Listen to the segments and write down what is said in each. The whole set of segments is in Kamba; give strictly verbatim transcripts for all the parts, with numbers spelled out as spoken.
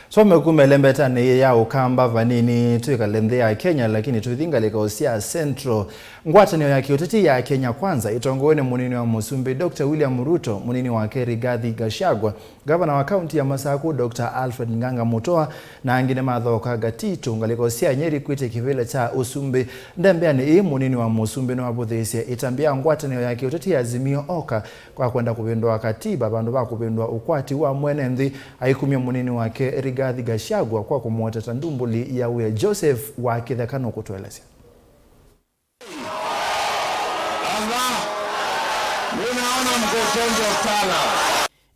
Twaume kuma ĩlembetanĩ ya Ũkamba vanini, twĩkale nthĩ ya Kenya, lakini tũithi ngalĩko sya Central. Ngwatanĩo ya kĩũteti ya Kenya Kwanza ĩtongoew'e nĩ mũnini wa mũsumbĩ Doctor William Ruto, mũnini wake Rigathi Gachagua, ngavana wa kaunti ya Masaku Doctor Alfred Nganga Mutua, na angĩ nĩmathooka Gatito, ngalĩko sya Nyeri, kwĩtya kĩvĩla kya ũsumbĩ. Nthembeanĩ ĩĩ, mũnini wa mũsumbĩ nĩwavũthĩĩsye ĩtambya ya ngwatanĩo ya kĩũteti ya Azimio Oka kwa kwenda kũvĩndũa katiba vandũ va kũvĩndũa ũkwati wa mwene nthĩ, aikumya mũnini wake Rigathi Gachagua kwa kũmũeteta ndumbũli ya wĩa. Joseph wa Kĩtheka nũkũtũelesya. Allah, ninaona mko chonjo sana.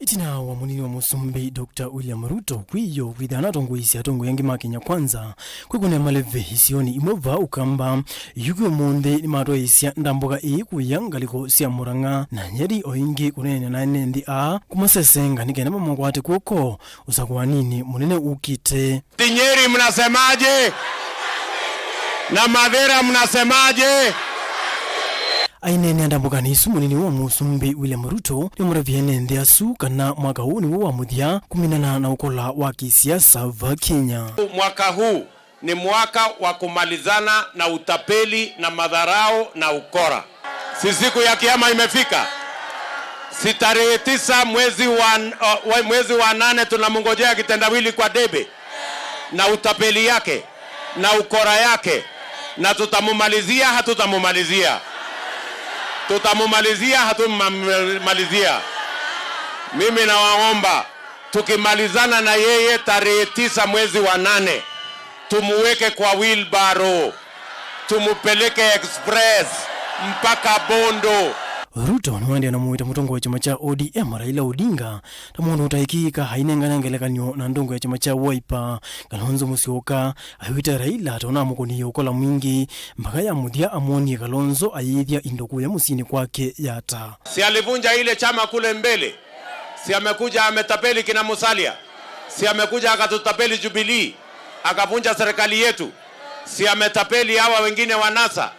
Ĩtina wa mũnini wa mũsumbĩ Doctor William Ruto kwĩyĩo kwĩthĩwa natongoeisye atongoi angĩ ma Kenya Kwanza kwĩkũnĩa maleve isionĩ imwe vaa Ũkamba, yu kwĩ ũmũnthĩ nĩmatwaĩĩsya ndambũka ĩĩ kũya ngalĩko sya Murang'a na Nyeri, o ĩngĩ kũneenea na ene nthĩ aa kũmasesenga nĩ kenda mamakwate kw'oko ũsakũaninĩ mũnene ũkĩte. Nyeri mnasemaje? Na Mathĩra mnasemaje? Aineenea ndambũkanĩ ĩsu, mũnini wa mũsumbĩ William Ruto nĩwamũtavya ene nthĩ asu kana mwaka ũũ nĩw'o wa mũthya kũminana na ũkola wa kĩsiasa va Kenya. Mwaka huu ni mwaka wa kumalizana na utapeli na madharau na ukora. Si siku ya kiama imefika? Si tarehe tisa mwezi wa, uh, wa, mwezi wa nane tunamngojea kitendawili kwa debe na utapeli yake na ukora yake, na tutamumalizia, hatutamumalizia? Tutamumalizia, hatumumalizia? Mimi nawaomba, tukimalizana na yeye tarehe tisa mwezi wa nane, tumuweke kwa wheelbarrow, tumupeleke express mpaka Bondo. Ruto nĩwaendee na mũita mũtongoi wa kyama kya O D M Raila Odinga ta mũndũ ũtaĩkĩĩka ainengane ngelekany'o na ndongo ya kyama kya Wiper, Kalonzo Musyoka, aiw'ĩte Raila ta ũnamũkũnĩie ũkola mwingĩ, mpaka ya mũthya amwonie Kalonzo ayĩĩthya indo kũya mũsyĩnĩ kwake Yatta. Si alivunja ile chama kule mbele? Si amekuja ametapeli kina Musalia? Si amekuja akatutapeli Jubilee, akavunja serikali yetu? Si ametapeli hawa wengine wa NASA?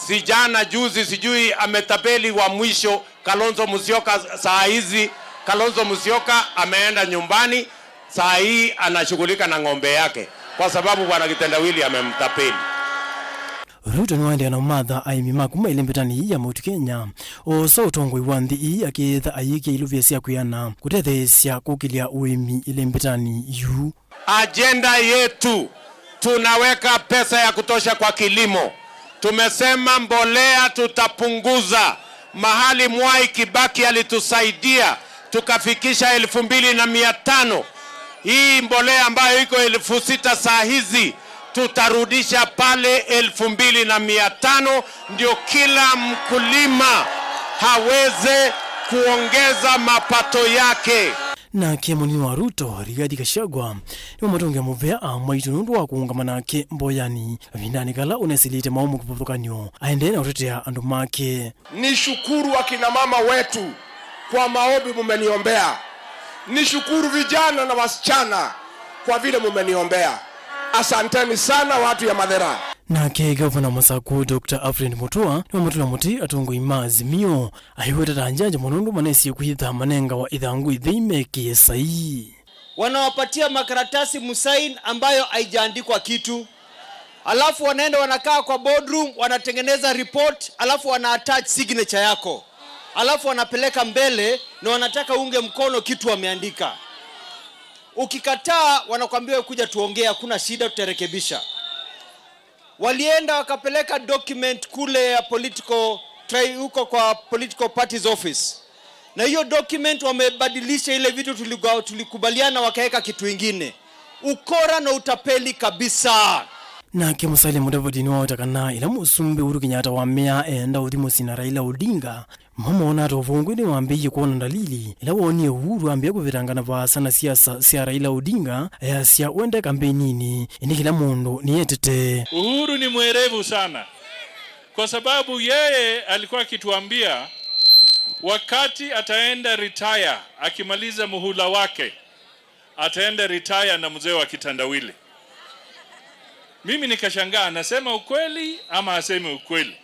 Si jana juzi sijui ametapeli wa mwisho Kalonzo Musyoka. Saa hizi Kalonzo Musyoka ameenda nyumbani, saa hii anashughulika na ng'ombe yake kwa sababu bwana kitendawili amemtapeli. Ruto nĩwaendee na ũmatha aĩmi ma kuma ĩlembetanĩ ii ya Mount Kenya oosa ũtongoi wa nthĩ ii akĩtha ayĩkĩa ilũvĩa sya kwĩana kũtetheesya kũkĩlya ũĩmi ĩlembetanĩ yu. Ajenda yetu, tunaweka pesa ya kutosha kwa kilimo. Tumesema mbolea tutapunguza. Mahali Mwai Kibaki alitusaidia, tukafikisha elfu mbili na mia tano. Hii mbolea ambayo iko elfu sita saa hizi, tutarudisha pale elfu mbili na mia tano, ndio kila mkulima haweze kuongeza mapato yake. Nake mũnini wa Ruto, Rigathi Gachagua, nĩwamatũngĩa mũvea amwaitũ nũndũ wa kũũngama nake mboyanĩ kavindanĩ kala ũnesilĩte maũmũ kĩvathũkany'o aendee na ũtetea andũ make. Nishukuru akina mama wetu kwa maombi mumeniombea. Nishukuru vijana na wasichana kwa vile mumeniombea. Asanteni sana watu ya Mathera. Nake gavana wa Masaku, Doctor Alfred Mutua, nĩwamũtũla mũtĩ atongoi ma Azimio, aiweta ta njanjamũ nũndũ manesie kwĩtha manengawa ithangũ ithei mekĩe saii. Wanawapatia makaratasi musain ambayo haijaandikwa kitu. Alafu wanaenda wanakaa kwa boardroom, wanatengeneza report, alafu wana attach signature yako. Alafu wanapeleka mbele na wanataka uunge mkono kitu wameandika. Ukikataa, wanakuambia, "Wewe kuja tuongee, hakuna shida, tutarekebisha." Walienda wakapeleka document kule ya political tri-, huko kwa political parties office. Na hiyo document wamebadilisha ile vitu tuliku-, tulikubaliana, wakaweka kitu ingine. Ukora na utapeli kabisa. Nake Musalia Mudavadi nĩwaweta kana ĩla Mũsumbĩ Uhuru Kenyatta wamea eenda ũthi mũsyĩ na Raila Odinga, mamoona ta ũvũngũ nĩwambĩĩie kwona ndalili ĩla woonie Uhuru ambĩa kũvetangana vaasa na siasa sya Raila Odinga, easya wende kambeninĩ, ĩndĩ kĩla mũndũ nĩetete. Uhuru ni mwerevu sana, kwa sababu yeye alikuwa akituambia wakati ataenda retire, akimaliza muhula wake, ataenda retire na mzee wa kitandawili. Mimi nikashangaa, anasema ukweli ama hasemi ukweli?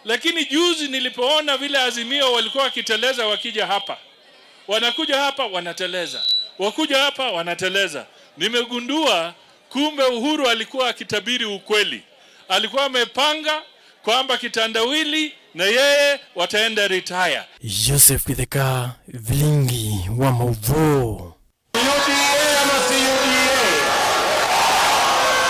Lakini juzi nilipoona vile Azimio walikuwa wakiteleza wakija hapa, wanakuja hapa, wanateleza, wakuja hapa, wanateleza. Nimegundua kumbe Uhuru alikuwa akitabiri ukweli. Alikuwa amepanga kwamba Kitandawili na yeye wataenda retire. Joseph Kitheka, Vilingi wa Mauvoo.